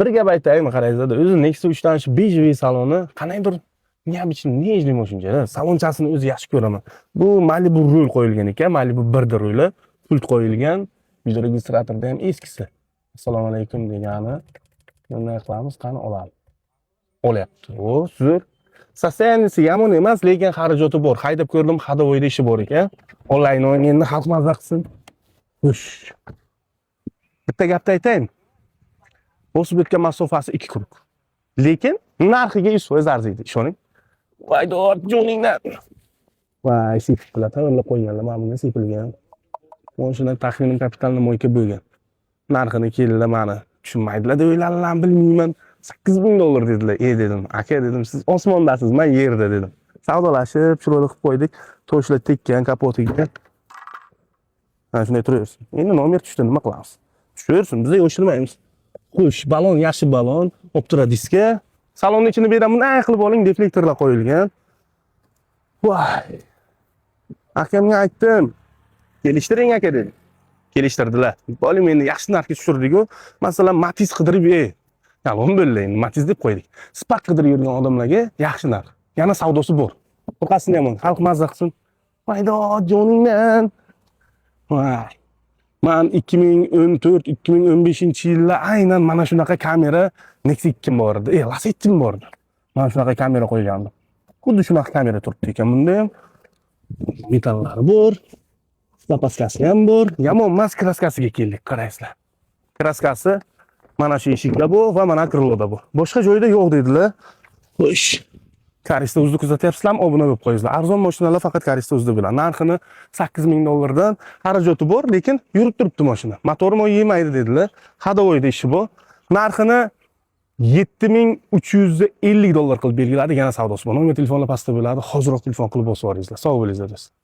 Bir gap aytaymi, qarangizda, o'zi Nexia 3 dan shu бежевый saloni qandaydir необычный, нежный mashina. Salonchasini o'zi yaxshi ko'raman. Bu Malibu rul qo'yilgan ekan, Malibu 1 ruli, pult qo'yilgan. Videoregistratorda ham eskisi. Assalomu alaykum degani. Bunday qilamiz, qani oladi. Olyapti. O, zo'r. Состояние si yomon emas, lekin xarajati bor. Haydab ko'rdim, ходовой da ishi bor ekan. Onlayn endi xalq mazza qilsin. Xush. Bitta gapni aytayin. Bosib o'tgan masofasi 2 круг. Lekin narxiga 100% arziydi, ishoning. Voy dod, joningdan. Voy, sepibdilar, tayyorlab qo'yganlar, mana bunga sepilgan. Mashina taxminan капитальный мойка bo'lgan. Narxini keldilar, mani tushunmaydilar deb o'yladilar, bilmayman. 8000 dollar dedilar. E dedim, aka dedim, siz osmondasiz, men yerda dedim. Savdolashib, chiroyli qilib qo'ydik. Toshlar tekkan kapotiga. Ha, shunday turaversin. Endi nomer tushdi, nima qilamiz? Tushaversin, biz yoshirmaymiz. Xo'sh, balon yaxshi balon, Optra diska. Salonni ichini beraman, bunday qilib oling, deflektorlar qo'yilgan. Voy. Akamga aytdim. Kelishtiring, aka, dedim. Kelishtirdilar. Boling, endi yaxshi narxga tushirdik-ku. Masalan, Matiz qidirib, ey, yolg'on bo'ldi endi, Matiz deb qo'ydik. Spark qidirib yurgan odamlarga yaxshi narx. Yana savdosi bor. Orqasini ham xalq mazza qilsin. Maydo joningdan. Voy. Man 2014-2015 yillar aynan mana shunaqa kamera Nexia 2 bor edi. E, Lacetti bor edi. Mana shunaqa kamera qo'ygandim. Xuddi shunaqa kamera turibdi ekan bunda ham. Metallari bor. Запаска si ham bor. Yomon emas, краска siga keldik, qaraysizlar. Краска si mana shu eshikda bu va mana крыло da bu. Boshqa joyda yo'q dedilar. Xo'sh. Carista Uzni kuzatyapsizlarmi? Obuna bo'lib qo'yingizlar. Arzon mashinalar faqat Carista Uzda bo'ladi. Narxini 8000 dollardan, xarajati bor, lekin yurib turibdi mashina. Motori moy yemaydi dedilar. Ходовой da ishi bor. Narxini 7350 dollar qilib belgiladi. Yana savdosi bor. Nomer telefonlar pastda bo'ladi. Hoziroq telefon qilib bosib yuboringizlar. Sog' bo'lingizlar, do'stlar.